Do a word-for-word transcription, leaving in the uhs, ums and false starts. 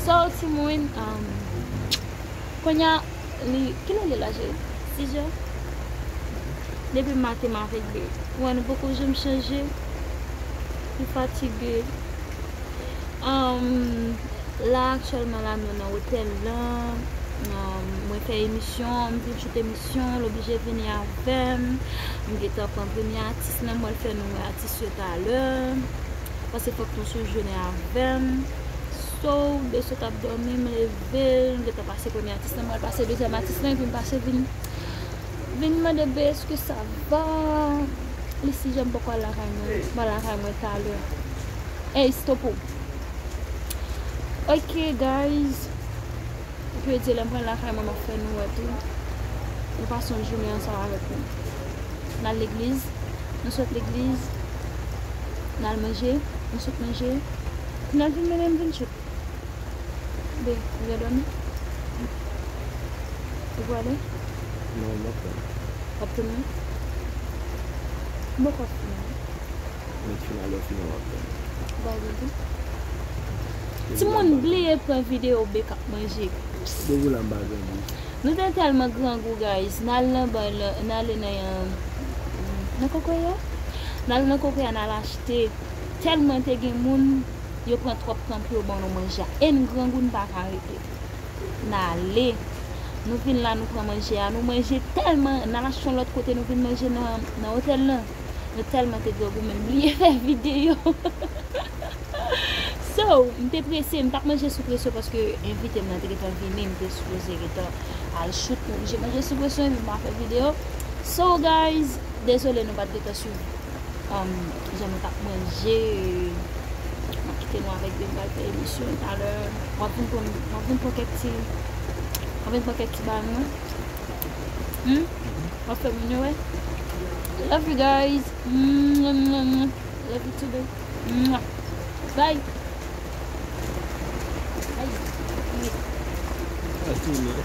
So, timoun, um, kounye a, li, kilè li la, cheri? Sis è? Depi maten m avèk bebe. Ou wè, nou poko janm chanje. Li fatige. Um, la, aktyèlman, la, nou nan otèl lan. Um, mwen fè emisyon, m vin choute emisyon, l oblije vini avè m. M gentan pran premye atis lan, m pral fè nou wè atis yo talè. Paske fòk nou sou jounen avè m. So, bebe sot ap dòmi, m leve l, m gentan pase premye atis lan, m pral pase dezyèm atis lan, epi m pase vin, vin mande bebe, èske sa va? Li si jan m poko al lakay mwen, m pral lakay mwen talè. Ey, stop ou. Ok, guys. Epi yo di lè m pral lakay mwen, m ap fè nou wè tou. Nou pase yon jounen ansanm avèk nou. N al legliz, nou sot legliz, n al manje, nou sot manje. Kounye a l vin mennen m vin choute. Be, ou vle dòmi? Ou prale? Non, m ap tann. W ap tann mwen? M poko fini. Mèt final yo fini w ap tann. Bay bebe. Timoun bliye pran videyo bebe k ap manje. Depi la m pa grangou. Nou te tèlman grangou, guys. N al nan bay la, n ale nan, nan kokoye a. N al nan kokoye a, n al achte. Tèlman te gen moun, yo pran twòp tan pou yo ban nou manje a. E n grangou, n pa ka rete. N ale. Nou vin la, nou pran manje a. Nou manje tèlman, n al achte yon lòt kote, nou vin manje nan, nan otèl lan. Nou tèlman te grangou, men m bliye fè videyo. So, m te prese, m t ap manje sou presyon paske envite m nan te gentan vini, m te sipoze gentan al choute, m oblije manje sou presyon epi m pa fè videyo. So, guys, dezole nou pa t gentan swiv, um, jan nou t ap manje. M ap kite nou avèk bebe, m pral fè emisyon talè. M ap vin pran, m ap vin pran kèk ti, m ap vin pran kèk ti bagay mwen. Hmm? M ap fè moun yo wè. Love you guys. Mwah, mwah, mwah. Love you too, babe. Mwah. Bye. Bye.